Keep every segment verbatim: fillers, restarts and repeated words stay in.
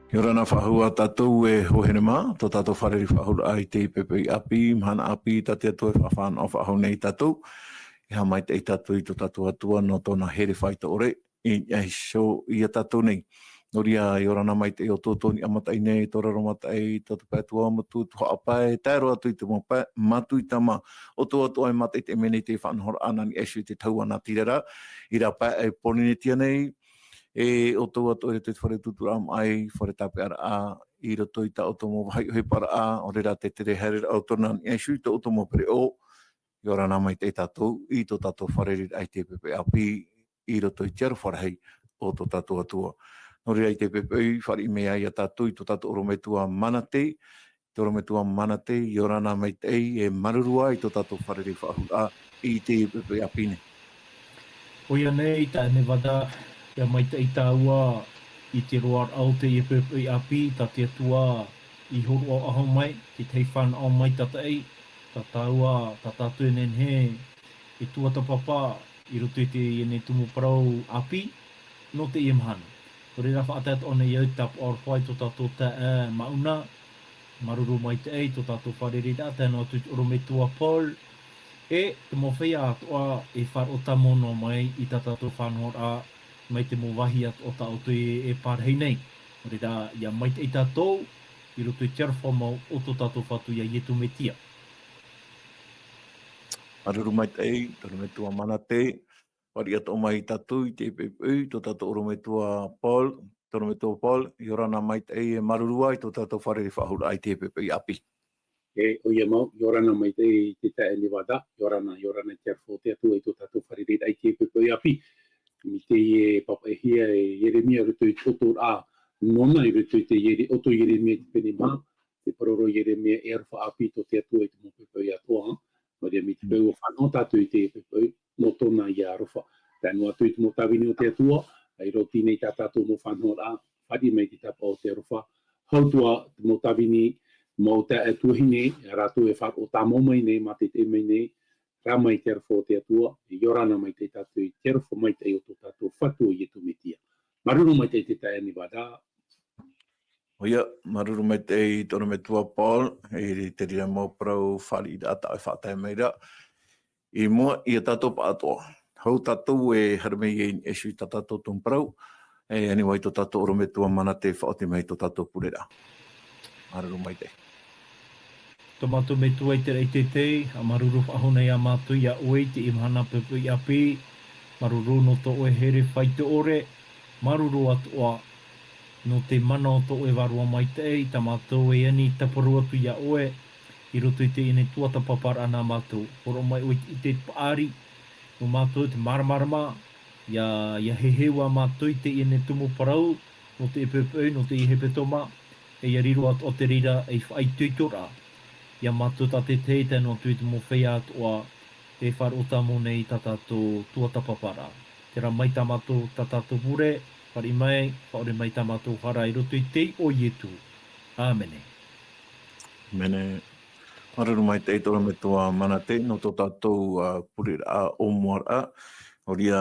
ʻIa ora na faʻahou ā tātou e hoa here mā, tō tātou fārerei-faʻahou-raʻa i teie poʻipoʻi ʻāpī, mahana ʻāpī tā te Atua e faʻa-, faʻanaho faʻahou nei ia tātou. E haʻamaitaʻi tātou i tō tātou Atua nō tōna here faito ʻore, i niʻa iho ia tātou nei. Nō reira, ʻia ora na maitaʻi ʻoutou i niʻa mataʻi nei, tō raro mataʻi, tō te pae tuamotu, tuhaʻa pae, tae roa atu i te mau pae, mātau i te mau. ʻOutou atoʻa e mātaʻitaʻi mai nei i te faʻanahoraʻa nā niʻa iho i te tahua nā Tirara, i rāpae Pōrīnetia nei, e ʻoutou atoʻa i roto i te fare utuuturaʻa maʻi, fare tāpeʻaraʻa, i roto i tā ʻoutou mau vāhi ʻohiparaʻa, ʻaore rā te tere haereraʻa ʻoutou nā niʻa iho i tō ʻoutou mau pereʻoʻo, ʻia ora na maitaʻi tātou i tō tātou fārereiraʻa i teie poʻipoʻi ʻāpī i roto i te aroha rahi o tō tātou Atua. Nō reira i teie poʻipoʻi, fāriʻi mai ia tātou i tō tātou ʻorometua Manate, te ʻorometua Manate, ʻia ora na maitaʻi, e māuruuru ā i tō tātou fārerei-faʻahou-raʻa i teie poʻipoʻi ʻāpī nei. ʻOia nei, taeaʻe Nevada, ʻia maitaʻi tāua i te roaraʻa o teie poʻipoʻi ʻāpī, tā te Atua i hōroʻa faʻahou mai, te tahi fānaʻo maitaʻi, tā tāua, tā tātou e nehenehe e tuatāpapa i roto i teie nei tumu parau ʻāpī, nō teie mahana. Nō reira, faʻatae atoʻa nei au i te tāpaʻo aroha i tō tātou taeaʻe Mauna, māuruuru maitaʻi i tō tātou fārereiraʻa, tae noa atu i te ʻorometua Paul, e te mau feiā atoʻa e faʻaroʻo tāmau noa mai i tā tātou faʻanahoraʻa, mai te mau vāhi atoʻa tā ʻoutou e, e parahi nei. Nō reira, ʻia maitaʻi tātou i roto i te aroha mau o tō tātou Fatu ia Iesu Mesia. Māuruuru maitaʻi, te ʻorometua Manate, fāriʻi atoʻa mai tātou i teie poʻipoʻi, tō tātou ʻorometua Paul, te ʻorometua Paul, ʻia ora na maitaʻi, e māuruuru ā i tō tātou fārerei-faʻahou-raʻa i teie poʻipoʻi ʻāpī. E, ʻoia mau, ʻia ora na maitaʻi i te taeaʻe Nevada, ʻia ora na, ʻia ora na i te aroha o te Atua i tō tātou fārereiraʻa i teie poʻipoʻi ʻāpī. Mai teie pāpaʻihia e Ieremia i roto i te ʻoto ra, nōna i roto i te Iere-, ʻoto Ieremia i te pene maha, te parau ra Ieremia e aroha ʻāpī tō te Atua i te mau poʻipoʻi atoʻa, nō reira mai te peu ʻua fānaʻo tātou i teie poʻipoʻi, nō tōna ia aroha. Tae noa atu i te mau tāvini o te Atua, i roto i teie nei tā tātou mau faʻanahoraʻa, fāriʻi mai te tāpaʻo o te aroha. Hau atoʻa te mau tāvini, mau taeaʻe tuahine, rātou e faʻaroʻo tāmau mai nei, mātaʻitaʻi mai nei, rā mai te aroha o te Atua, ʻia ora na maitaʻi tātou i te aroha maitaʻi o tō tātou Fatu ʻo Iesu Mesia. Māuruuru maitaʻi i te taeaʻe Nevada. ʻOia, māuruuru maitaʻi i te ʻorometua Paul, i te reira mau parau fāriʻiraʻa tā ʻoe e faʻatae mai ra. I mua ia tātou pāʻatoʻa. Hou tātou e haere mai i niʻa iho i tā tātou tumu parau, e ani mai tō tātou ʻorometua Manate e faʻaoti mai i tō tātou pureraʻa. Māuruuru maitaʻi. Tō mātou Metua i te raʻi teitei, ʻa māuruuru faʻahou nei ā mātou ia ʻoe i teie mahana poʻipoʻi ʻāpī, māuruuru nō tō ʻoe here faito ʻore, māuruuru atoʻa nō te mana o tō ʻoe Vārua Maitaʻi, tā mātou e ani tāparu atu ia ʻoe, i roto i teie nei tuatāpaparaʻa nā mātou. Hōroʻa mai ʻoe i te, i te paʻari, nō mātou te māramarama, ʻia, ʻia heheu ā mātou i teie nei tumu parau, nō teie poʻipoʻi, nō teie hepetoma, e ʻia riro atoʻa te reira ei faʻaitoitoraʻa ia mātou tātaʻitahi, tae noa atu i te mau feiā atoʻa e faʻaroʻo tāmau nei i tā tātou tuatāpaparaʻa. Terā mai tā mātou, tā tātou pure, fāriʻi mai, faʻaʻore mai tā mātou hara i roto i te iʻoa o Iesu. ʻĀmene. ʻĀmene. Māuruuru maitaʻi i te ʻorometua Manate, nō tō tātou, ā, pureraʻa ʻōmuaraʻa. Nō reira,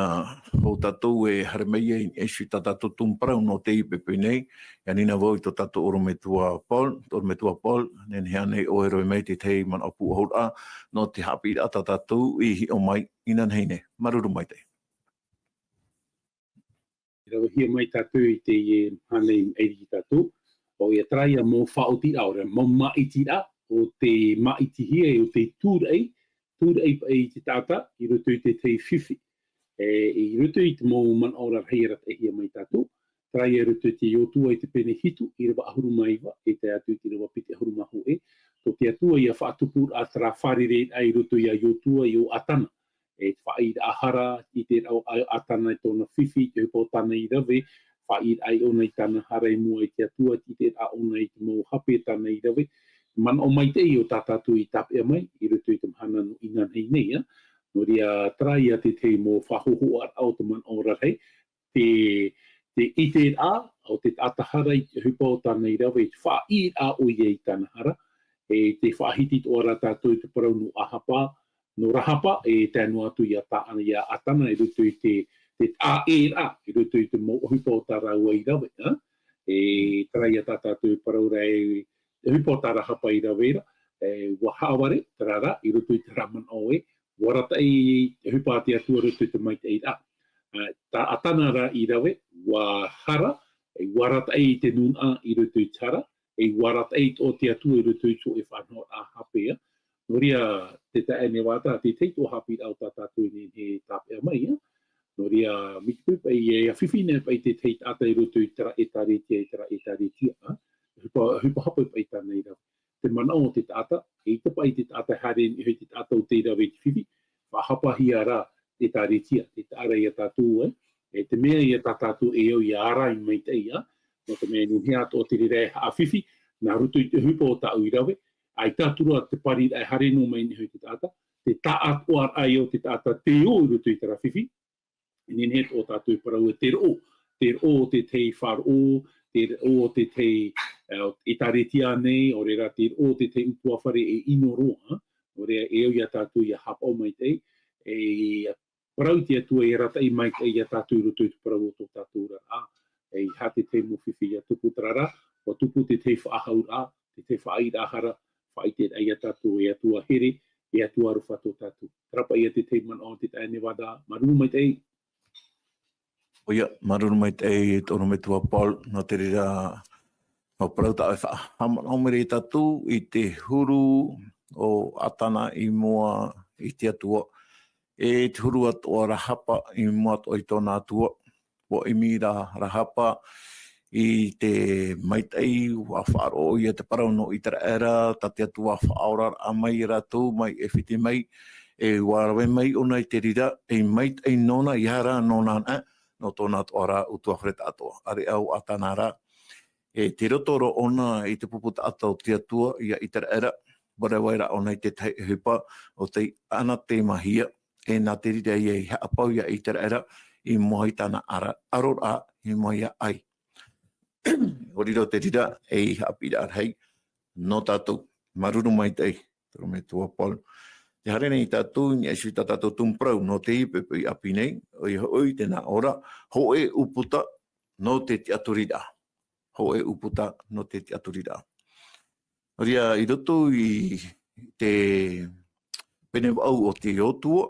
hou tātou e haere mai i niʻa iho i tā tātou tumu parau nō teie poʻipoʻi nei, ʻia ani na vau i tō tātou ʻorometua Paul, tō ʻorometua Paul, nehenehe ānei ʻoe e rave mai i te tahi manaʻo pūʻohuraʻa, nō te haʻapiʻiraʻa tā tātou i hiʻo mai inanahi nei. Māuruuru maitaʻi. E ravehia mai tātou i teie mahana i maʻiri ia tātou. ʻOia, terā ia mau faʻaotiraʻa, ʻaore rā, mau māʻitiraʻa, ʻo tē māʻitihia e ʻo tē tūraʻi, tūraʻi paʻi i te taʻata, i roto i te tahi fifi. E, i roto i te mau manaʻo rarahi e arataʻihia mai tātou, terā ia i roto i te Iosua i te pene hitu, ʻīrava ʻahuru mā iva, e tae atu i te ʻīrava piti ʻahuru mā hōʻē. Tō te Atua ia faʻatupuraʻa terā fārereiraʻa i roto ia Iosua, ʻo Atana. E te faʻaʻīraʻa hara, i te rau a Atana i tōna fifi, i te ʻohipa o tāna i rave, faʻaʻīraʻa ʻōna i tāna hara i mua i te Atua, i te rau ʻōna i te mau hape tāna i rave. Manaʻo maitaʻi ʻo tā tātou i tāpeʻa mai, i roto i te mahana nō inanahi nei, ā. Nō reira, terā ia te tahi mau faʻahōhoʻaraʻa o te manaʻo rarahi, te, te ʻiteraʻa o te taʻata hara i te ʻohipa o tāna i rave, i te faʻaʻīraʻa ʻoia i tāna hara, e te faʻahiti atoʻa ra tātou i te parau nō Ahapa, nō Rahapa, e tae noa atu ia tā, ia Atana i roto i te, te taʻaʻēraʻa, i roto i te mau ʻohipa o tā rāua i rave, ā? E terā ia tā tātou e parau ra e, e ʻohipa o tā rahapa i rave ra, e, ʻua haʻavare, terā rā, i roto i terā manaʻo ē, ʻua arataʻi te ʻohipa a te Atua i roto i te maitaʻi ra. Ā, tā Atana rā i rave, ʻua hara, e, ʻua arataʻi i te nūnaʻa i roto i te hara, e, ʻua arataʻi tō te Atua i roto i tō ʻoe faʻanahoraʻa hape, ā. Nō reira, te taeaʻe Nevada, te tahi atu haʻapiʻiraʻa o tā tātou e nehenehe e tāpeʻa mai, ā. Nō reira, mai te peu paʻi, e, ʻia fifi nei paʻi te tahi taʻata i roto i terā ʻētāretia, i terā ʻētāretia, ā. ʻOhipa, ʻohipa hapa paʻi tāna i rave. Te manaʻo o te taʻata, eʻita paʻi te taʻata e haere i niʻa i te taʻata ʻo tei rave i te fifi, faʻahapahia rā te ʻētāretia, te taʻata ia tātou, e, e te mea ia tā tātou e au ʻia ārai maitaʻi, ā, nō te mea e nehenehe atoʻa te reira e haʻafifi, nā roto i te ʻohipa o tāʻu i rave, ʻaita atu ra te pariraʻa e haere noa mai i niʻa i te taʻata, te taʻatoʻaraʻa ia o te taʻata tei ō i roto i terā fifi, e nehenehe atoʻa tātou e parau ē te roʻo, te roʻo o te tahi faʻaroʻo, te roʻo o te tahi, e, ʻētāretia nei, ʻaore rā te roʻo o te tahi ʻutuāfare e ʻino roa, nō reira e au ia tātou ʻia haʻapaʻo maitaʻi, e, ʻia parau i te Atua e arataʻi maitaʻi ia tātou i roto i te parau o tō tātou oraraʻa, e, ʻeiaha te tahi mau fifi ʻia tupu, terā rā, ʻua tupu te tahi faʻahauraʻa, te tahi faʻaʻiteraʻa hara, faʻaʻiteraʻa ia tātou e Atua here, e Atua aroha tō tātou. Terā paʻi ia te tahi manaʻo o te taeaʻe Nevada, māuruuru maitaʻi. ʻOia, māuruuru maitaʻi te ʻorometua Paul, nō te reira, mau parau tā ʻoe e faʻahaʻamanaʻo mai ra ia tātou i te huru o Atana i mua i te Atua, e te huru atoʻa Rahapa i mua atoʻa i tōna Atua. ʻUa ʻimi ra Rahapa i te maitaʻi, ʻua faʻaroʻo ʻoia i te parau nō ʻĪteraʻera, tā te Atua faʻaoraraʻa mai ia rātou, mai ʻAifiti mai, e ʻua rave mai ʻōna i te reira, ei maitaʻi nōna, ʻeiaha rā nōna anaʻe, nō tōna atoʻa ra ʻutuāfare taʻatoʻa. ʻĀreʻa ʻo Atana rā, e tei roto roa ʻōna i te pupu taʻata o te Atua ia ʻĪteraʻera, ʻua rave ra ʻōna i te tahi ʻohipa ʻo tei anathema-hia, e nā te reira ia i haʻapau ia ʻĪteraʻera i mua i tāna ara-, aroraʻa, i mua ia Ai. ʻUa riro te reira ei haʻapiʻiraʻa rahi nō tātou. Māuruuru maitaʻi, te ʻorometua Paul. Tē haere nei tātou i niʻa iho i tā tātou tumu parau nō teie poʻipoʻi ʻāpī nei, ʻoia hoʻi te nā ʻō ra, hōʻē ʻūputa nō te tiʻaturiraʻa. Hōʻē ʻūputa nō te tiʻaturiraʻa. Nō reira, i roto i te pene vaʻu o te Iosua,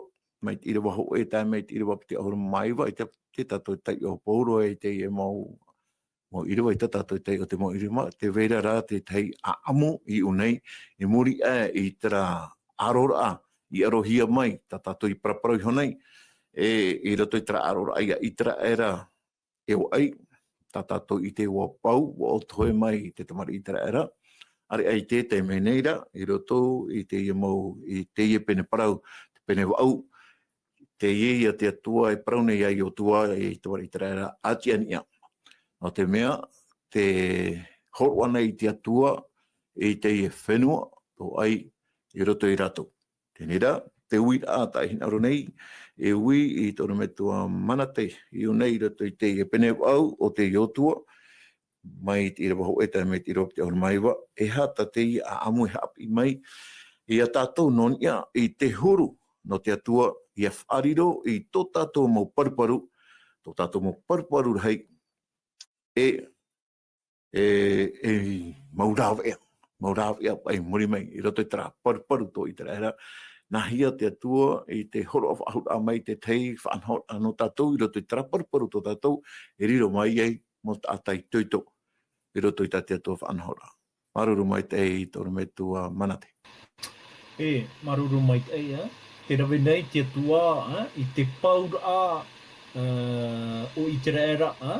mai te ʻīrava hōʻē tae mai te ʻīrava piti ʻahuru mā iva, ʻaita tātou e taiʻo pauroa i teie mau, mau ʻīrava, ʻaita tātou e taiʻo te mau ʻīrava, tē vai ra rā te tahi ʻāʻamu i ʻō nei, i muri aʻe i terā aroraʻa i arohia mai, tā tātou i paraparau iho nei, e, i roto i terā aroraʻa ia ʻĪteraʻera, e ʻua ʻai, tā tātou i ʻite ʻua pau, ʻua ʻoto hōʻē mai te tamariʻi ʻĪteraʻera, ʻāreʻa i te taime nei ra, i roto i teie mau, i teie pene parau, te pene vaʻu, teie ia te Atua e parau nei ia Iosua, e tamariʻi ʻĪteraʻera, ʻa tiʻa niʻa. Nō te mea, tē hōroʻa nei te Atua i teie fenua, tō Ai, i roto ia rātou. Teie rā, te uiraʻa tā ʻoe e hinaʻaro nei, e ui i te ʻorometua Manate, i ʻō nei i roto i teie pene vaʻu o te Iosua, mai te ʻīrava hōʻē tae mai te ʻīrava piti ʻahuru mā iva, e aha tā teie ʻāʻamu e haʻapiʻi mai ia tātou nō niʻa i te huru nō te Atua, ʻia faʻariro i tō tātou mau paruparu, tō tātou mau paruparu rahi, e e, e mau rāveʻa, mau rāveʻa paʻi i muri mai, i roto i terā paruparu tō ʻĪteraʻera, nā hea te Atua i te hōroʻa faʻahou mai te tahi faʻanahoraʻa nō tātou, i roto i terā paruparu tō tātou, e riro mai ai mau taʻata itoito, i roto i tā te Atua faʻanahoraʻa. Māuruuru maitaʻi te ʻorometua Manate. E, māuruuru maitaʻi, ā. Tē rave nei te Atua, ā, i te pauraʻa, ā, o ʻĪteraʻera, ā,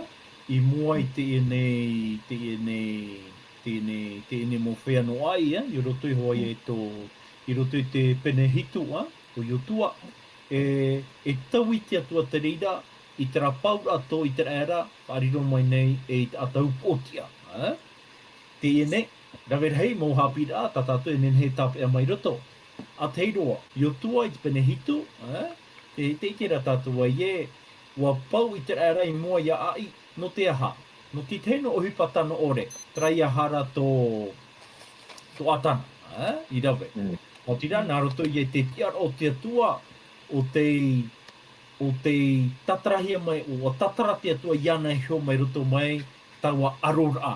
i mua i teie nei, teie nei, teie nei, teie nei mau feiā nō Ai, ā, i roto iho ā i tō, i roto i te pene hitu, ā, o Iosua, e, e taui te Atua te reira, i terā pauraʻa tō ʻĪteraʻera, faʻariro mai nei, e i te taʻata upoʻotiʻa, ā. Teie nei, rave rahi mau haʻapiʻiraʻa, tā tātou e nehenehe e tāpeʻa mai roto. ʻA tahi roa, Iosua i te pene hitu, ā, te, te ʻite ra tātou ai ē, ʻua pau ʻĪteraʻera i mua ia Ai, nō te aha? Nō te tahi noa ʻohipa tano ʻore, terā ia hara tō, tō Atana, ā, i rave. Mm. Nō te reira, nā roto ia i te tiʻaraʻa o te Atua, ʻo tei, ʻo tei tatarahia mai, ʻo, ʻua tatara te Atua iāna iho mai roto mai, taua ʻaroraʻa.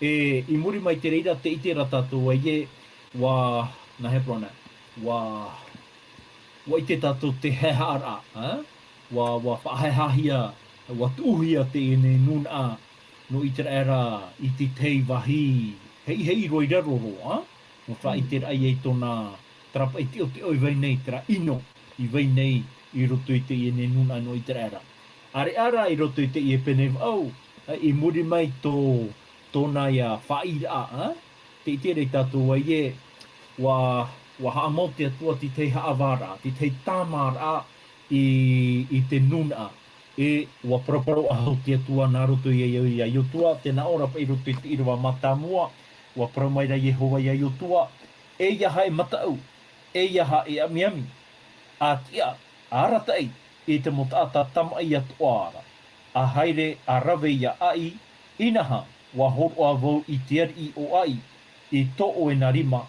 E, i muri mai te reira, tē ʻite ra tātou ē, ʻua, nā hea parau na, ʻua, ʻua ʻite tātou te haehaʻaraʻa, ā? ʻUa, ʻua faʻahaehaʻahia, ʻua tuʻuhia teie nei nūnaʻa nō ʻĪteraʻera i te tahi vāhi, heʻiheʻi roa i raro roa, ā? Nō te faʻaʻiteraʻa i tōna, terā paʻi teʻoteʻo i vai nei, terā ʻino i vai nei i roto i teie nei nūnaʻa nō ʻĪteraʻera. ʻAreʻa rā i roto i teie pene vaʻu, ā, i muri mai tō, tōna ia fāʻiraʻa, ā? Tē ʻite ra tātou ē, ʻua, ʻua haʻamau te Atua te tahi haʻavāraʻa, te tahi tāmāraʻa i, i te nūnaʻa. E, ʻua paraparau ʻahau te Atua nā roto ia, ia, ia Iotua, tē nā ʻō ra paʻi i roto i te ʻīrava mātāmua, ʻua parau mai ra Iehova ia Iotua, ʻeiaha e mataʻu, ʻeiaha e ʻamiʻami, ʻa tiʻa, ʻa arataʻi i te mau taʻata tamaʻi atoʻa ra, ʻa haere, ʻa rave ʻia ʻāʻī, inaha, ʻua hōroʻa vau i te ariʻi ʻo ʻĀʻī, i tō ʻoe nā rima,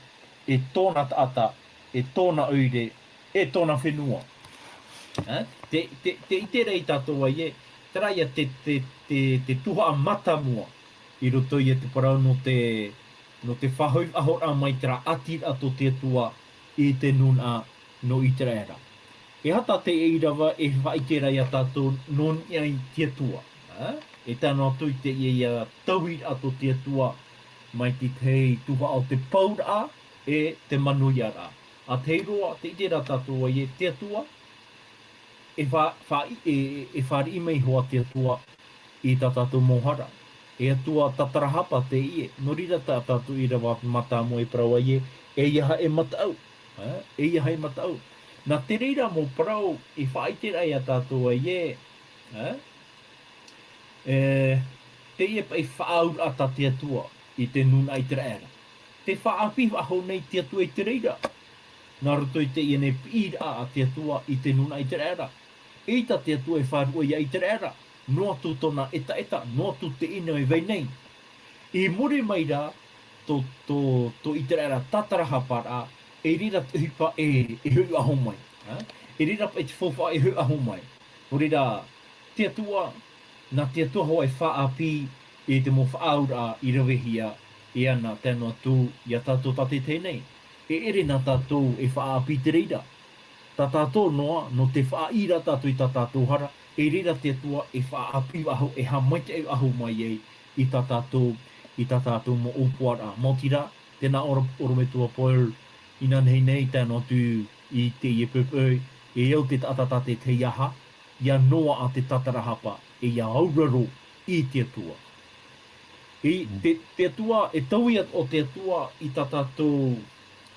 e tōna taʻata, e tōna ʻoire, e tōna fenua. Ā? Tē, tē, tē ʻite ra tātou ē, terā ia te, te, te, te tuhaʻa mātāmua i roto ia te parau nō te, nō te faʻahoʻi faʻahoʻiraʻa mai terā ʻātīraʻa tō te Atua i te nūnaʻa nō ʻĪteraʻera. E aha tā teie ʻīrava e faʻaʻite ra ia tātou nō niʻa i te Atua, ā? E tae noa atu i teie ia tauiraʻa tō te Atua mai te tahi tuhaʻa o te pauraʻa e te manuiaraʻa. ʻA tahi roa, tē ʻite ra tātou ē, te Atua, e fa-, fa-, e, e, e fāriʻi mai hoʻi te Atua i tā tātou mau hara. E Atua tātarahapa teie, nō reira tā tātou ʻīrava mātāmua e parau ē, ʻeiaha e mataʻu, ā? ʻEiaha e mataʻu. Nā te reira mau parau i faʻaʻite ra ia tātou ē, ā? E, teie paʻi faʻaauraʻa tā te Atua i te nūnaʻa ʻĪteraʻera. Tē faʻaʻāpī faʻahou nei te Atua i te reira. Nā roto i teie nei piʻiraʻa a te Atua i te nūnaʻa ʻĪteraʻera. ʻEita te Atua e faʻaruʻe ia ʻĪteraʻera. Noa atu tōna ʻetaʻeta, noa atu te ʻino e vai nei. I muri mai rā, tō, tō, tō ʻĪteraʻera tātarahapa ra, e reira te ʻohipa e, e hoʻi faʻahou mai. Ā? E reira paʻi te faufaʻa e hoʻi faʻahou mai. Nō reira, te Atua, nā te Atua hoʻi e faʻaʻāpī i te mau faʻaauraʻa i ravehia e ana tae noa atu ia tātou tātaʻitahi nei. E ʻere nā tātou e faʻaʻāpī te reira. Tā tātou noa, nō te faʻaʻī ra tātou i tā tātou hara, e reira te Atua e faʻaʻāpī faʻahou, e haʻamaitaʻi faʻahou mai ai i tā tātou, i tā tātou mau ʻōpuaraʻa. Maoti rā, tē nā ʻō ra, ʻorometua Paul, inanahi nei, tae noa atu i teie poʻipoʻi, e au te taʻata tātaʻitahi ā, ʻia noaʻa te tātarahapa, e ʻia auraro i te Atua. I te, te Atua, e taui atoʻa te Atua i tā tātou,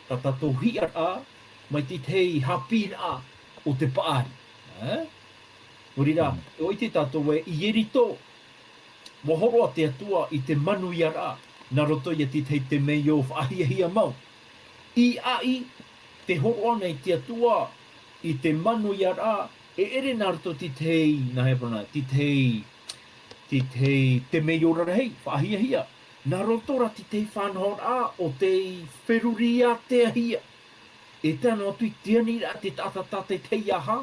tā tātou hiʻaraʻa, mai te tahi haʻapiʻiraʻa o te paʻari. Ā? Nō reira, mm, e ʻite tātou ē, i Ieriko, ʻua hōroʻa te Atua i te manuiaraʻa, nā roto ia te tahi temeio faʻahiahia mau. I ʻĀʻī, tē hōroʻa nei te Atua i te manuiaraʻa, e ʻere nā roto te tahi, nā hea parau na, te tahi, te tahi temeio rarahi, faʻahiahia. Nā roto rā te tahi faʻanahoraʻa o tei feruri āteahia. E tae noa atu i te aniraʻa te taʻata tātaʻitahi ā,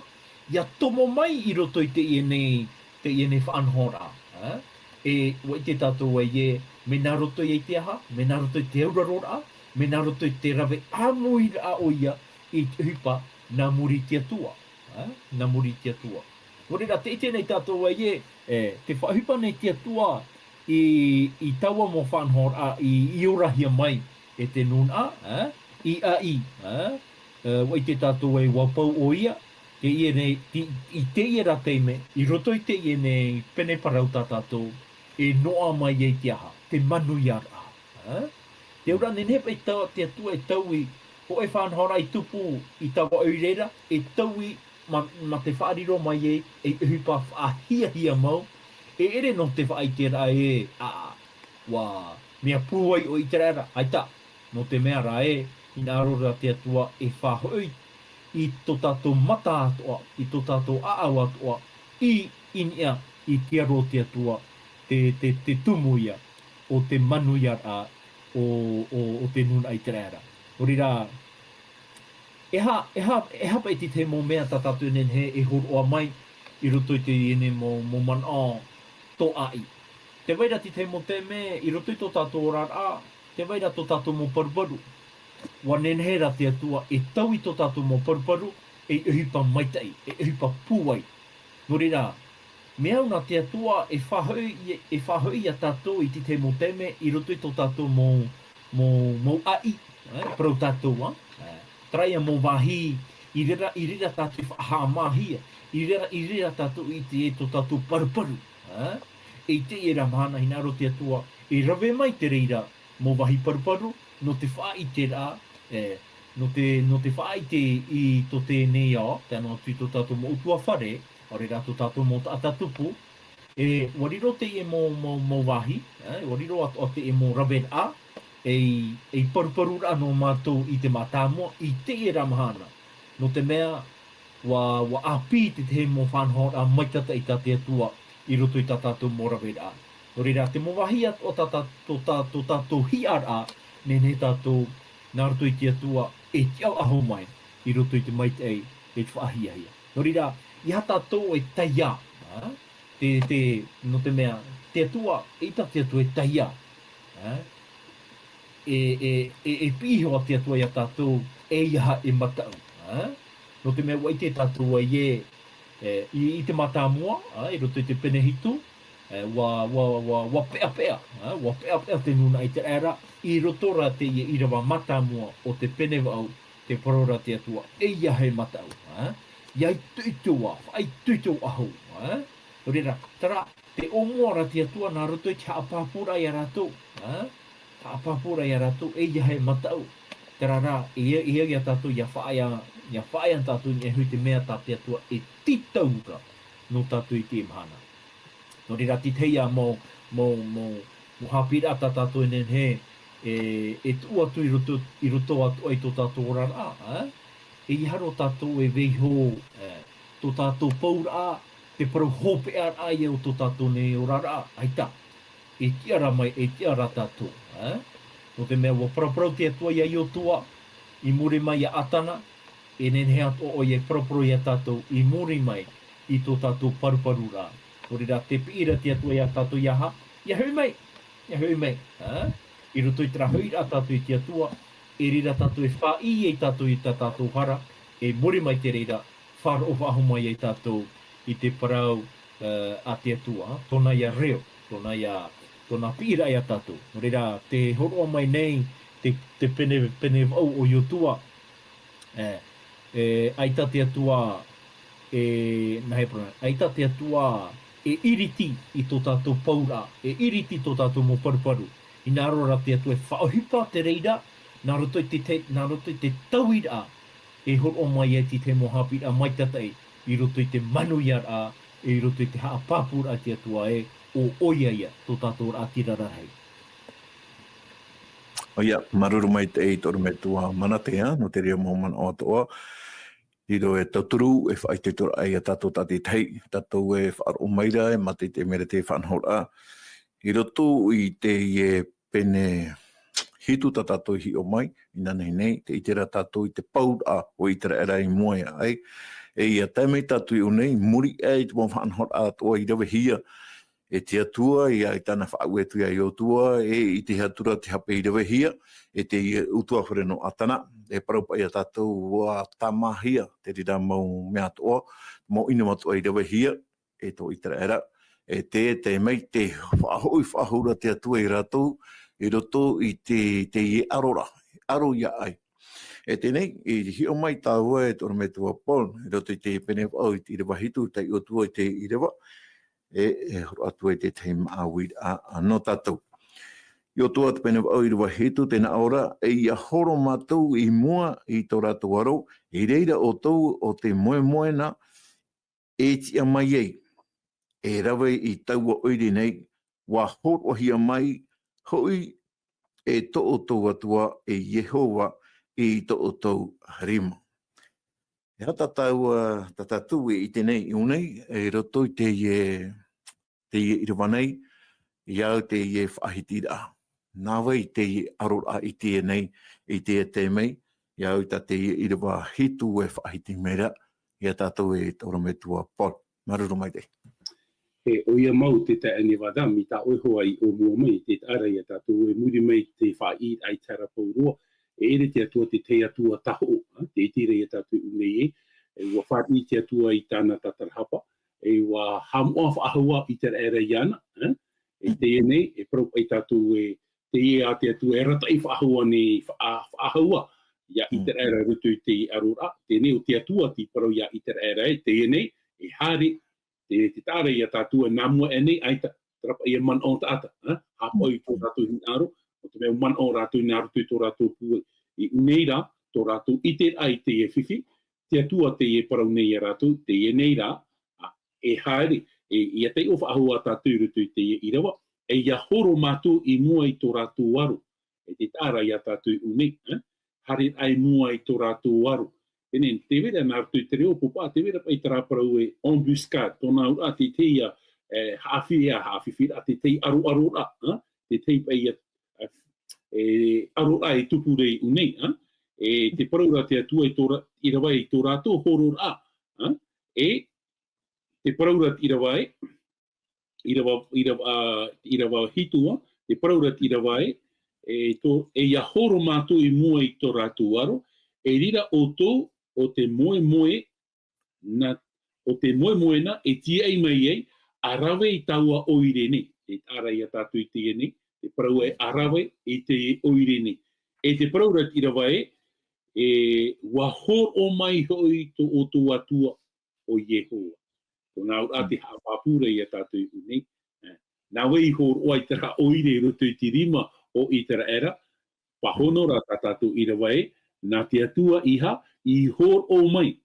ʻia tomo mai i roto i teie nei, teie nei faʻanahoraʻa, ā? E, ʻua ʻite tātou ē, mea nā roto ia i te aha, mea nā roto i te auraroraʻa, mea nā roto i te rave ʻāmuiraʻa ʻoia i te ʻohipa nā muri i te Atua, ā? Nā muri i te Atua. Nō reira, tē ʻite nei tātou ē, e, tē faʻaʻohipa nei te Atua i, i taua mau faʻanahoraʻa i, i orahia mai e te nūnaʻa, ā, i ʻĀʻī, ā, e, ʻua ʻite tātou ē ʻua pau ʻoia, teie nei, i, i teie rā taime, i roto i teie nei pene parau tā tātou, e noaʻa mai ai te aha, te manuiaraʻa, ā? Te auraʻa nehenehe paʻi tā te Atua e taui, hōʻē faʻanahoraʻa i tupu i taua ʻoire ra, e taui mā, mā te faʻariro mai ai, ei ʻohipa faʻahiahia mau, e ʻere nō te faʻaʻiteraʻa ē, ā, ʻua mea pūai ʻo ʻĪteraʻera, ʻaita, nō te mea rā ē, hinaʻaro ra te Atua e faʻahoʻi i tō tātou mata atoʻa, i tō tātou ʻāʻau atoʻa, i, i niʻa i te aro o te Atua, te, te, te tumu ia o te manuiaraʻa o, o, o te nūnaʻa ʻĪteraʻera. Nō reira, e aha, e aha, e aha paʻi te tahi mau mea tā tātou e nehenehe e hōroʻa mai i roto i teie nei mau, mau manaʻo tōʻaʻi. Tē vai ra te tahi mau taime, i roto i tō tātou oraraʻa, tē vai ra tō tātou mau paruparu. ʻUa nehenehe rā te Atua e taui tō tātou mau paruparu, ei ʻohipa maitaʻi, ei ʻohipa pūai. Nō reira, mea au nā te Atua e faʻahoʻi, e faʻahoʻi ia tātou i te tahi mau taime i roto i tō tātou mau, mau, mau ʻāʻī, ē, parau tātou, ā, ē, terā ia mau vāhi, i reira, i reira tātou e faʻahaʻamāhia, i reira, i reira tātou i te, tō tātou paruparu, ā, i teie ra mahana, hinaʻaro te Atua e rave mai te reira mau vāhi paruparu, nō te faʻaʻite ra, ē, nō te, nō te faʻaʻite i tō teie nei ao, tae noa atu i tō tātou mau ʻutuāfare, ʻaore rā tō tātou mau taʻata tupu, e, ʻua riro teie mau, mau, mau vāhi, ē, ʻua riro atoʻa teie mau raveraʻa, ei, ei paruparuraʻa nō mātou i te mātāmua, i teie ra mahana. Nō te mea, ʻua, ʻua ʻāpī te tahi mau faʻanahoraʻa maitaʻi tā te Atua i roto i tā tātou mau raveraʻa. Nō reira, te mau vāhi atoʻa tā, tā, tō tā, tō tātou hiʻaraʻa, nehenehe tātou, nā roto i te Atua, e tiʻaʻaho mai, i roto i te maitaʻi, e te faʻahiahia. Nō reira, ʻeiaha tātou e taiā, ā? Te, te, nō te mea, te Atua, eʻita te Atua e taiā, ā? E, e, e, e piʻi iho ā te Atua ia tātou, ʻeiaha e mataʻu, ā? Nō te mea ʻua ʻite tātou ē, e, i, i te mātāmua, ā, i roto i te pene hitu, e, ʻua, ʻua, ʻua, ʻua peʻapeʻa, ā, ʻua peʻapeʻa te nūnaʻa ʻĪteraʻera, i roto rā teie ʻīrava mātāmua o te pene vaʻu, tē parau ra te Atua, ʻeiaha e mataʻu, ā? ʻIa itoito ā, faʻaitoito ʻahu, ā? Nō reira, terā, tē ʻōmua ra te Atua nā roto i te haʻapāpūraʻa ia rātou, ā? Haʻapāpūraʻa ia rātou, ʻeiaha e mataʻu. Terā rā, e, e au ia tātou, ʻia faʻaea, ʻia faʻaea tātou i niʻa iho i te mea tā te Atua e tītau ra nō tātou i teie mahana. Nō reira, te tahi ā mau, mau, mau, mau haʻapiʻiraʻa tā tātou e nehenehe, e, e tuʻu atu i roto, i roto atoʻa i tō tātou oraraʻa, ā? ʻEiaha roa tātou e vaiiho, ē, tō tātou pauraʻa, te parau hopeʻaraʻa ia o tō tātou nei oraraʻa, ʻaita. E tiʻa ra mai, e tiʻa ra tātou, ē? Nō te mea ʻua paraparau te Atua ia Iosua, i muri mai ia Atana, e nehenehe atoʻa ʻoia e paraparau ia tātou, i muri mai i tō tātou paruparuraʻa. Nō reira, tē piʻi ra te Atua ia tātou ʻeiaha, ʻia hoʻi mai, ʻia hoʻi mai, ā? I roto i terā hoʻiraʻa tātou i te Atua, e reira tātou e faʻaʻī ai tātou i tā tātou hara, e muri mai te reira, faʻaroʻo faʻahou mai ai tātou i te parau, ā, a te Atua, tōna ia reo, tōna ia, tōna piʻiraʻa ia tātou. Nō reira, tē hōroʻa mai nei te, te pene, pene vaʻu o Iosua, ē, e, ʻaita te Atua, e, nā hea parau, ʻaita te Atua e iriti i tō tātou pauraʻa, e iriti tō tātou mau paruparu. Hinaʻaro rā te Atua e faʻaʻohipa te reira, nā roto i te, te, nā roto i te tauiraʻa, e hōroʻa mai ai te tahi mau haʻapiʻiraʻa maitaʻi i roto i te manuiaraʻa, i roto i te haʻapāpūraʻa a te Atua ē, ʻo ʻoia ia, tō tātou raʻatira rahi. ʻOia, māuruuru maitaʻi tō ʻorometua Manatea, nō te reira mau manaʻo atoʻa, riro e tauturu, e faʻaitoitoraʻa ia tātou tātaʻitahi, tātou e faʻaroʻo mai ra, e mātaʻitaʻi mai ra te faʻanahoraʻa. I roto i teie pene hitu tā tātou i hiʻo mai, inanahi nei, tē ʻite ra tātou i te pauraʻa o ʻĪteraʻera i mua iho ā, e ʻia tae mai tātou i ʻō nei, muri aʻe i te mau faʻanahoraʻa atoʻa i ravehia e te Atua, ʻia, i tāna faʻaue atu ia Iosua, e ʻite atu ra te hape i ravehia e te ʻutuāfare nō Atana, e parau paʻi ia tātou ʻua tāmāhia te reira mau mea atoʻa, mau ʻino atoʻa i ravehia, e tō ʻĪteraʻera, e tē, tae mai te faʻahoʻi faʻahou ra te Atua ia rātou, i roto i te, teie ʻaro ra, ʻaro ia ʻai. E teie nei, i hiʻo mai tāua e tō ʻorometua Paul, i roto i te pene vaʻu i te ʻīrava hitu, taiʻo atu i te ʻīrava, e, e hōroʻa atu ai te tahi māuiraʻa nō tātou. Iosua te pene vaʻu ʻīrava hitu, tē nā ʻō ra, e ʻia horo mātou i mua i tō rātou aro, i reira ʻoutou ʻo tē moemoe na, e tiʻa mai ai, e rave i taua ʻoire nei, ʻua hōroʻahia mai hoʻi e tō ʻoutou Atua, e Iehova, i tō ʻoutou rima. E aha tā tāua, tā tātou e ʻite nei i ʻō nei, i roto i teie, teie ʻīrava nei, ʻia au teie faʻahitiraʻa. Nā vai teie ʻaroraʻa i teie nei, i teie taime, ʻia au tā teie ʻīrava hitu e faʻahiti mai ra, ia tātou e tō ʻorometua Paul. Māuruuru maitaʻi. E, ʻoia mau te taeaʻe Nevada, mai tā ʻoe hoʻi i ʻōmua mai, tē taʻa ra ia tātou e muri mai te faʻaʻī i te hara pauroa, e ʻere te Atua te tahi Atua tahoʻo, ā, tē ʻite ra ia tātou i ʻō nei ē, e, ʻua fāriʻi te Atua i tāna tātarahapa, e, ʻua haʻamoʻa faʻahou ʻĪteraʻera iāna, ā, e teie nei, e parau paʻi tātou ē, teie ā te Atua e arataʻi faʻahou ānei, faʻa-, faʻahou ā, iā Mm. ʻĪteraʻera i roto i te aroraʻa, teie nei ʻo te Atua tei parau iā ʻĪteraʻera ē, teie nei, e haere, te, tē taʻa ra ia tātou e nā mua aʻe nei, ʻaita, terā paʻi e manaʻo taʻata, ā, haʻapaʻo i tō rātou hinaʻaro, nō te mea manaʻo rātou nā roto i tō rātou pūai. I ʻō nei rā, tō rātou ʻiteraʻa i teie fifi, te Atua tei parau nei iā rātou, teie nei rā, ā, e haere, e, ʻia taiʻo faʻahou ā tātou i roto i teie ʻīrava, e ʻia horo mātou i mua i tō rātou aro. E tē taʻa ra ia tātou i ʻō nei, ā, haere i mua i tō rātou aro. Teie nei, tē vai ra nā roto i te reo pōpā, tē vai ra paʻi terā parau ē embuscade, tōna auraʻa te tahi ia, e, haʻafi-, e, haʻafifi-, te tahi aroaroraʻa, ā, te tahi paʻi ia, e, e, aroraʻa e tupu ra i ʻō nei, ā. E te parau ra te Atua i tō ra-, ʻīrava i tō rātou hororaʻa, ā. E te parau ra te ʻīrava ē, ʻīrava, ʻīrava, ā, ʻīrava hitu ā, te parau ra te ʻīrava ē, e tō, e ʻia horo mātou i mua i tō rātou aro, e riro ʻoutou ʻo te moemoe, nā, ʻo te moemoe nā e tīaʻi mai ai, ʻa rave i taua ʻoire nei. Tē taʻa ra ia tātou i teie nei, te parau ē ʻa rave i te ʻoire nei. E te parau ra te ʻīrava ē, e ʻua hōroʻa mai hoʻi tō ʻoutou Atua ʻo Iehova. Tōna auraʻa te haʻapāpū ra ia tātou i ʻō nei. E, nā vai i hōroʻa ai terā ʻoire i roto i te rima o ʻĪteraʻera, pāhono ra tā tātou ʻīrava ē, nā te Atua ʻeiaha i hōroʻa mai.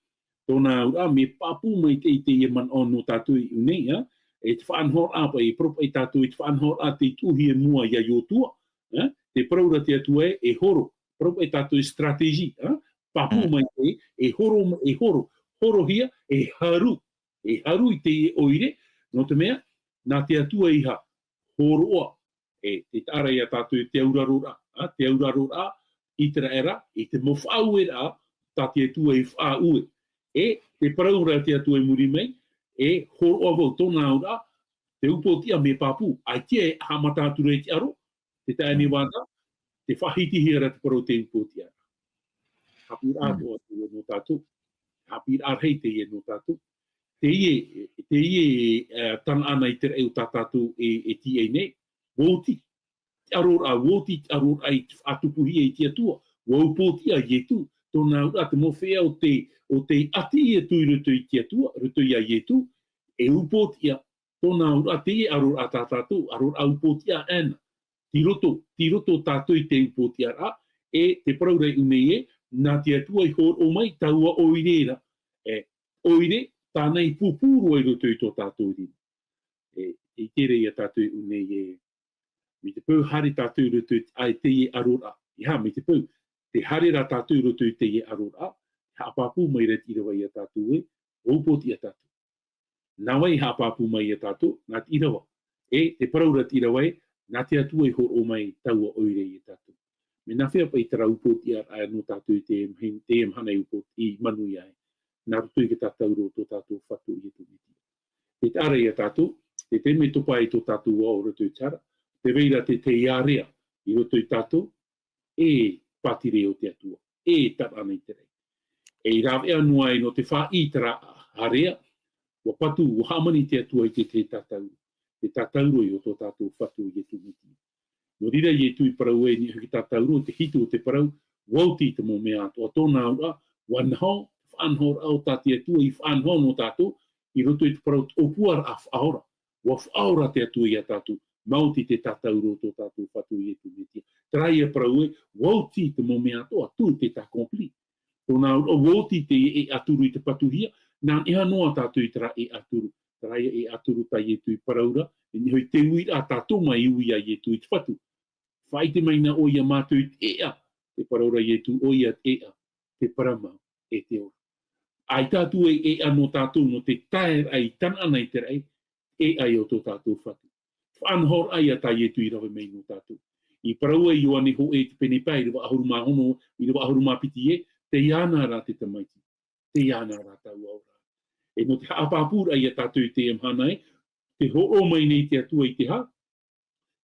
Tōna auraʻa mea pāpū maitaʻi teie manaʻo nō tātou i ʻō nei, ā, e te faʻanahoraʻa paʻi, e parau paʻi tātou i te faʻanahoraʻa tei tuʻuhia i mua iā Iosua, ā, te parau ra te Atua ē, e horo, parau paʻi tātou i stratégie, ā, pāpū Mm. maitaʻi, e horo, e horo, horohia, e haru, e haru i teie ʻoire, nō te mea, nā te Atua ʻeiaha, hōroʻa, e, tē taʻa ra ia tātou i te auraroraʻa, ā, te auraroraʻa, ʻĪteraʻera, i te mau faʻaueraʻa, tā te Atua i faʻaue. E, te parau ra te Atua i muri mai, e, hōroʻa vau tōna auraʻa, te upoʻotiʻa mea pāpū, ʻaita e haʻamata atu ra i te aro, te taeaʻe Mm. Nevada, tē faʻahitihia ra te parau te upoʻotiʻa. Haʻapiʻiraʻa Mm. atoʻa teie nō tātou. Haʻapiʻiraʻa rahi teie nō tātou. Teie, teie, e, Tanaana i te raʻi o tā tātou e, e tīaʻi nei. ʻUa oti te aroraʻa, ʻua oti te aroraʻa i te faʻatupuhia i te Atua. ʻUa upoʻotiʻa Ietu, tōna auraʻa te mau feiā ʻo tei, ʻo tei ʻati atu i roto i te Atua, roto iā Ietu, e upoʻotiʻa, tōna auraʻa teie aroraʻa tā tātou, aroraʻa upoʻotiʻa ʻana. Tei roto, tei roto tātou i te upoʻotiʻaraʻa, e te parau ra i ʻō nei ē, nā te Atua i hōroʻa mai taua ʻoire ra, e, ʻoire, tāna i pūpū roa i roto i tō tātou rima. E, e ʻite ra ia tātou i ʻō nei ē, mai te peu haere tātou i roto i te, ʻa, i teie aroraʻa. ʻEiaha, mai te peu, tē haere ra tātou i roto i teie aroraʻa, haʻapāpū mai ra te ʻīrava ia tātou ē, ʻua upoʻotiʻa tātou. Nā vai i haʻapāpū mai ia tātou, nā te ʻīrava. E, te parau ra te ʻīrava ē, nā te Atua i hōroʻa mai taua ʻoire ia tātou. Mea nāfea paʻi terā upoʻotiʻaraʻa nō tātou i te mahi-, teie mahana i upoʻoti-, i manuia ai. Nā roto i te tātauro o tō tātou Fatu ʻo Ietu Metia. Tē taʻa ra ia tātou, te taime e topa ai tō tātou ao i roto i te hara, tē vai ra te, te ārea i roto ia tātou, e pātireia o te Atua, e Tanaana i te raʻi. E i rāveʻa noa ai nō te faʻaʻī i terā ārea, ʻua patu, ʻua hāmani te Atua i te, te tātauro, te tātauro i ō tō tātou Fatu ʻo Ietu Metia. Nō reira Ietu i parau ē, i niʻa i te tātauro, te hitu o te parau, ʻua oti te mau mea atoʻa, tōna auraʻa, ʻua naho, faʻanahoraʻa o tā te Atua i faʻanaho nō tātou, i roto i te parau ʻōpuaraʻa faʻaora. ʻUa faʻaora te Atua ia tātou, maoti te tātauro o tō tātou Fatu ʻo Ietu Metia. Terā ia parau ē, ʻua oti te mau mea atoʻa, tout est accompli. Tōna auraʻa ʻua oti te ʻēʻaturu i te patuhia, nā niʻa noa tātou i terā ʻēʻaturu. Terā ia ʻēʻaturu tā Ietu i parau ra, e nehenehe te uiraʻa tā Toma i ui iā Ietu i te Fatu. Faʻaʻite mai na ʻoia mātou i te ʻēʻa, tē parau ra Ietu ʻoia te ʻēʻa, te parau mau, e te ora. ʻAita atu e ʻēʻa nō tātou, nō te taeraʻa i Tanaana i te raʻi, ʻēʻa i ō tō tātou Fatu. Faʻanahoraʻa ia tā Ietu i rave mai nō tātou. I parau ai Ioane hōʻē i te pene pae, ʻīrava ʻahuru mā ono, ʻīrava ʻahuru mā piti ē, tei iāna rā te Tamaiti. Tei iāna rā taua ora. E nō te haʻapāpūraʻa ia tātou i teie mahana ē, Te hōroʻa mai nei te Atua i te hā?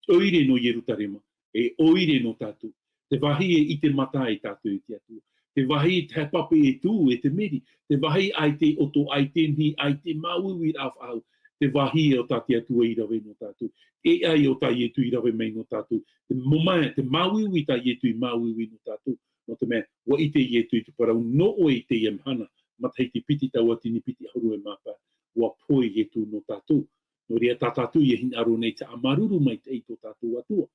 Te ʻoire nō Ierutarema, e ʻoire nō tātou. Te vāhi e ʻite mata e tātou i te Atua. Te vāhi e tahe pape e tū, e te meri. Te vāhi ʻaita e ʻoto, ʻaita e nihi, ʻaita e māuiui rā faʻahou. Te vāhi e o tā te Atua i rave nō tātou. E ai o tā Ietu i rave mai nō tātou. Te mamae, te māuiui tā Ietu i māuiui nō tātou. Nō te mea, ʻua ʻite Ietu i te parau, nō ʻoe i teie mahana, matahiti piti tauatini piti ʻahuru e mā pae. ʻUa pohe Ietu nō tātou. Nō reira tā tātou ia hinaʻaro nei te haʻamāuruuru maitaʻi i tō tātou Atua.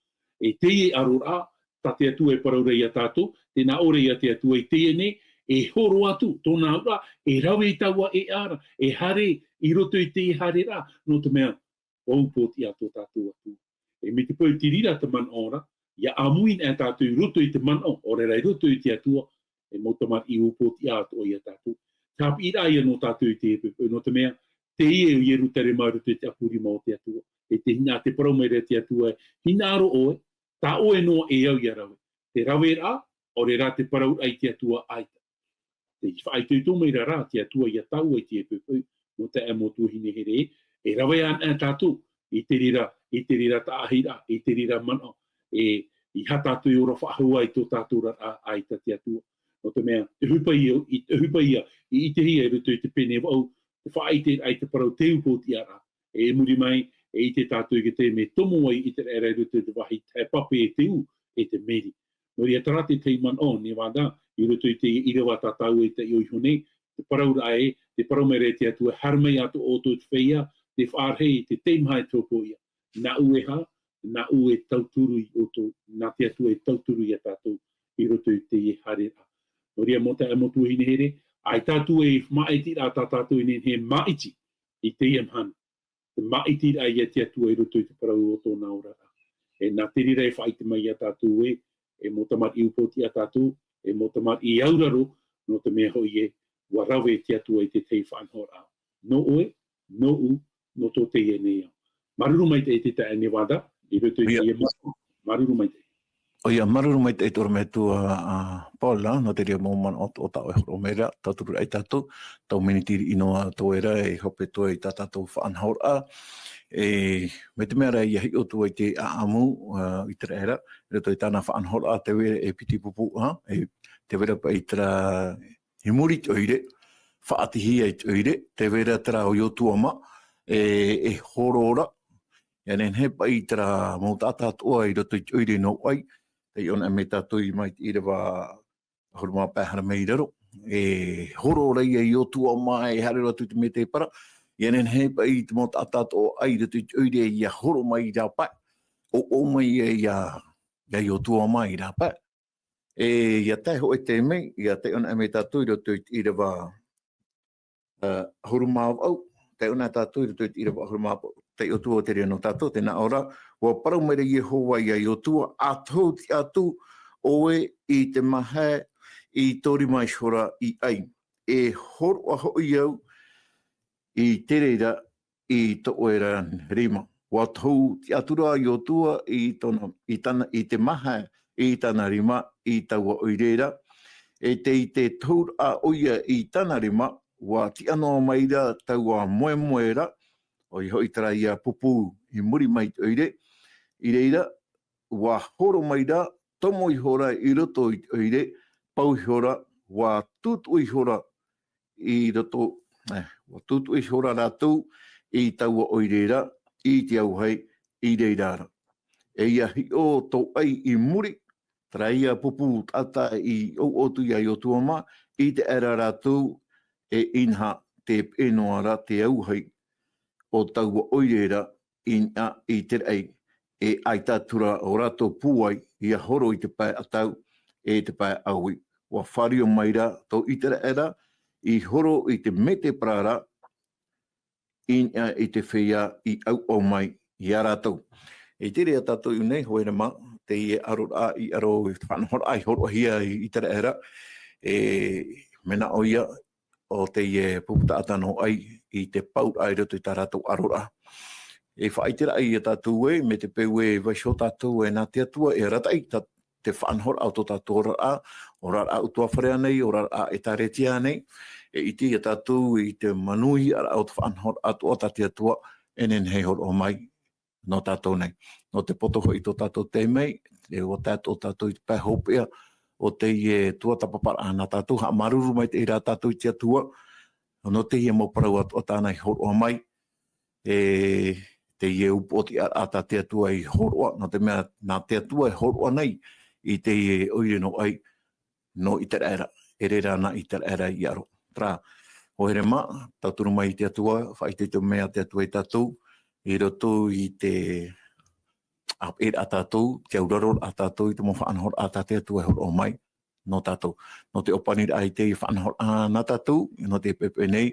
E teie ʻaroraʻa, tā te Atua e parau ra ia tātou, tē nā ʻō ra ia te Atua i teie nei, e horo atu, tōna auraʻa, e rave i taua ʻēʻa ra, e haere i roto i teie haereraʻa, nō te mea, ʻua upootiʻa tō tātou Atua. E mai te peu tē reira te manaʻo ra, ʻia ʻāmui anaʻe tātou i roto i te manaʻo, ʻaore rā i roto i te Atua, e mau tamariʻi upootiʻa atoʻa ia tātou. Te haʻapiʻiraʻa ia nō tātou i teie poʻipoʻi, nō te mea, teie ʻo Ierutarema i roto i te ʻapu rima o te Atua. E te hinaʻaro, tē parau mai ra te Atua, hinaʻaro ʻoe, tā ʻoe noa e au ia rave. Te raveraʻa, ʻaore rā te parauraʻa i te Atua ʻaita. Tē faʻaitoito mai ra rā te Atua ia tāua i teie poʻipoʻi, nō te ʻae mau tuahine here, e rave anaʻe tātou, i te reira, i te reira taʻahiraʻa, i te reira manaʻo, e, ʻeiaha tātou e ora faʻahou ai i tō tātou oraraʻa ʻaita te Atua. Nō te mea, te ʻohipa ia, i, te ʻohipa ia, i ʻitehia i roto i te pene vaʻu, te faʻaʻiteraʻa i te parau te upootiʻaraʻa. E muri mai, e ʻite tātou i te taime e tomo ai ʻĪteraʻera i roto i te vāhi tahe pape e te ū, e te meri. Nō reira, terā te tahi manaʻo, Nevada, i roto i te ʻīrava tā tāua i taiʻo iho nei, te parauraʻa ē, tē parau mai ra te Atua, haere mai atoʻa ʻoutou i te feiā, tē faʻarahi, tē teimaha e te hopoiʻa. Nāʻu e hā, nāʻu e tauturu ia ʻoutou, nā te Atua e tauturu ia tātou i roto i teie haereraʻa. Nō reira, mau taeaʻe, mau tuahine here, ʻaita atu e māʻitiraʻa tā tātou e nehenehe e māʻiti i teie mahana. Te māʻitiraʻa ia te Atua i roto i te parau o tōna oraraʻa. E nā te reira e faʻaʻite mai ia tātou ē, e mau tamariʻi upootiʻa tātou, e mau tamariʻi auraro, nō te mea hoʻi ē, ʻua rave te Atua i te tahi faʻanahoraʻa. Nō ʻoe, nōʻu, nō tō teie nei ao. Māuruuru maitaʻi te taeaʻe Nevada, i roto i teie manaʻo. Māuruuru maitaʻi. ʻOia, māuruuru maitaʻi te ʻorometua, a, Paula, nō te reira mau manaʻo o tā ʻoe e hōroʻa mai ra, tauturu ai tātou, tau miniti riʻi noa atoʻa ra, e hope atoʻa i tā tātou faʻanahoraʻa. E, mai te mea ra ʻia hiʻo atu ai te ʻāʻamu, a, ʻĪteraʻera, i roto i tāna faʻanahoraʻa, tē vai ra e piti pupu, a, e, tē vai ra paʻi terā i muri i te ʻoire, faʻatihia i te ʻoire, tē vai ra terā ʻo Iotua mā, e, e horo ra, ʻia nehenehe paʻi terā mau taʻata atoʻa i roto i te ʻoire nō ʻai, taiʻo anaʻe mai tātou i mai te ʻīrava ʻahuru mā pae haere mai i raro, e horo ra ia Iotua mā, e haere roa atu i te mētēpara, ʻia nehenehe paʻi te mau taʻata atoʻa ʻai i roto i te ʻoire ʻia horo mai i rāpae, ʻoʻo mai ia, ia, ia Iotua mā i rāpae. E, ʻia tae hōʻē taime, ʻia taiʻo anaʻe mai tātou i roto i te ʻīrava, e, ʻahuru mā vaʻu, taiʻo anaʻe tātou i roto i te ʻīrava ʻahuru mā vaʻu, taiʻo atu ā te reira nō tātou, tē nā ʻō ra, ʻua parau mai ra Iehova ia Iotua, ʻa tohu tiʻa atu ʻoe i te mahae i tō rima ihora i ʻai. E hōroʻa hoʻi au i te reira i tō ʻoe ra rima. ʻUa tohu tiʻa atu ra Iotua i tōna, i tāna, i te mahae, i tāna rima, i taua ʻoire ra. E tē, i te tohuraʻa ʻoia i tāna rima, ʻua tiʻa noa mai ra taua moemoe ra, ʻoia hoʻi terā ia pupu i muri mai te ʻoire. I reira, ʻua horo mai ra, tomo ihora i roto i te ʻoire, pau ihora, ʻua tūtuʻi ihora i roto, e, ʻua tūtuʻi ihora rātou i taua ʻoire ra, i te auahi i reira ra. E ʻia hiʻo tō ʻai i muri, terā ia pupu taʻata i ʻoʻotu ia Iotua mā, i te ʻaera rātou e inaha, tē peʻe noa ra te auahi o taua ʻoire ra i niʻa i te raʻi, e ʻaita atu ra ʻo rātou pūai ʻia horo i te pae ʻatau, e te pae ʻāui. ʻUa fāriu mai ra tō ʻĪteraʻera i horo i te mētēpara ra, i niʻa i te feiā i ʻauʻau mai ia rātou. E tere ia tātou i ʻō nei, hoa here mā, teie ʻaroraʻa i ʻaro, i te faʻanahoraʻa i hōroʻahia i ʻĪteraʻera, e, mea nā ʻoia, ʻo teie pupu taʻata nō ʻai i te pauraʻa i roto i tā rātou ʻaroraʻa. E faʻaʻiteraʻa ia tātou ē, mai te peu ē, vaiiho tātou ē nā te Atua e arataʻi tā te faʻanahoraʻa o tō tātou oraraʻa, oraraʻa ʻutuāfare ānei, oraraʻa ʻĒtārētia ānei, e ʻite ia tātou i te manuiaraʻa o te faʻanahoraʻa atoʻa tā te Atua, e nehenehe e hōroʻa mai nō tātou nei. Nō te poto hoʻi tō tātou tei mai, e ʻua tae atoʻa tātou i te pae hopeʻa o teie tuatāpaparaʻa nā tātou, haʻamāuruuru maitaʻi rā tātou i te Atua, nō teie mau parau atoʻa tāna i hōroʻa mai, e teie upoʻotiʻaraʻa tā te Atua i hōroʻa, nō te mea nā te Atua e hōroʻa nei i teie ʻoire nō ʻai, nō ʻĪteraʻera, e rere ana ʻĪteraʻera i aro. Terā, ʻoire mā, tauturu mai i te Atua, faʻaitoito mai te Atua ia tātou, i roto i te ʻāpeʻeraʻa tātou, te auraro a tātou, i te mau faʻanahoraʻa tā te Atua e hōroʻa mai, nō tātou. Nō te ʻōpaniraʻa i te faʻanahoraʻa nā tātou, nō te pepe nei,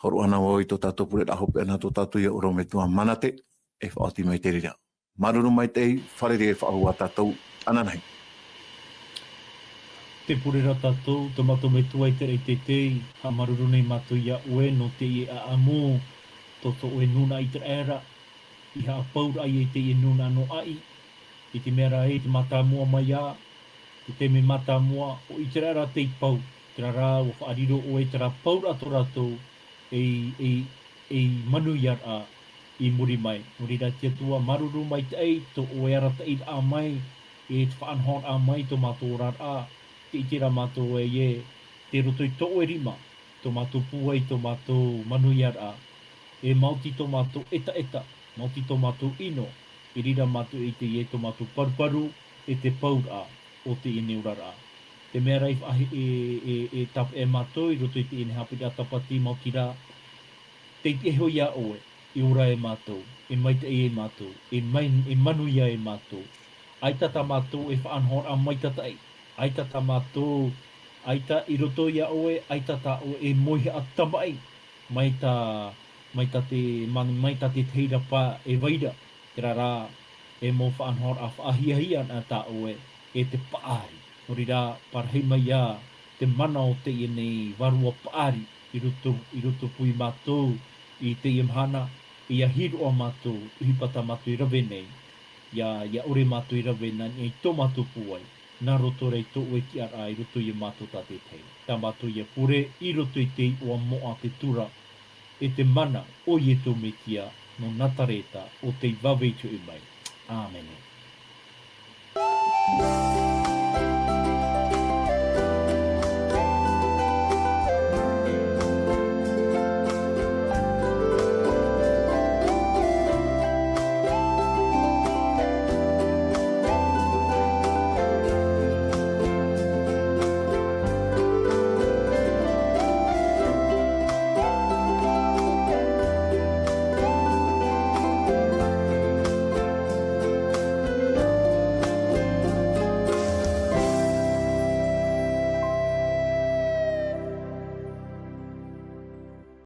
hōroʻa ana vau i tō tātou pureraʻa hopeʻa nā tō tātou ia ʻorometua Manate, e faʻaoti mai te reira. Māuruuru maitaʻi, fārerei e faʻahou ā tātou, ananahi. Te pure ra tātou, tō mātou Metua i te raʻi teitei, haʻamāuruuru nei mātou ia ʻoe, nō teie ʻāʻamu, tō tō ʻoe nūnaʻa ʻĪteraʻera, i haʻapauraʻa ia i teie nūnaʻa nō ʻai, i te mea rā ē, i te mātāmua mai ā, te taime mātāmua, ʻo ʻĪteraʻera tei pau, terā rā, ʻua faʻariro ʻoe terā pauraʻa tō rātou, ei, ei, ei manuiaraʻa i muri mai. Nō reira te Atua, māuruuru maitaʻi tō ʻoe arataʻiraʻa mai, e te faʻanahoraʻa mai tō mātou oraraʻa, tē ʻite ra mātou ē, tei roto i tō ʻoe rima, tō mātou pūai, tō mātou manuiaraʻa, e maoti tō mātou ʻetaʻeta, maoti tō mātou ʻino, i reira mātou e ʻite ē tō mātou paruparu, e te pauraʻa o teie nei oraraʻa. Te mea rā i faʻahi-, e, e, e tāpeʻa e mātou i roto i teie nei haʻapiʻiraʻa tāpati, maoti rā, tei tiʻa iho ia ʻoe, e ora e mātou, e maitaʻi e mātou, e mai-, e manuia e mātou. ʻAita tā mātou e faʻanahoraʻa maitataʻi, ʻaita tā mātou, ʻaita i roto ia ʻoe, ʻaita tā ʻoe e moihaʻa tamaʻi, mai tā, mai tā te, ma-, mai tā te tahi ra pae e vai ra, terā rā, e mau faʻanahoraʻa faʻahiahia ana tā ʻoe, e te paʻari. Nō reira, parahi mai ā te mana o teie nei vārua paʻari i roto, i rotopū ia mātou i teie mahana, ʻia hiroʻa mātou, ʻohipa tā mātou e rave nei, ʻia, ʻia ʻore mātou e rave nā niʻa i tō mātou pūai, nā roto rā i tō ʻoe tiʻaraʻa i roto ia mātou tātaʻitahi. Tā mātou ia pure i roto i te iʻoa moʻa te tura, e te mana o Iesu Mesia nō Nazareta ʻo tei vave i te hoʻi mai. ʻĀmene.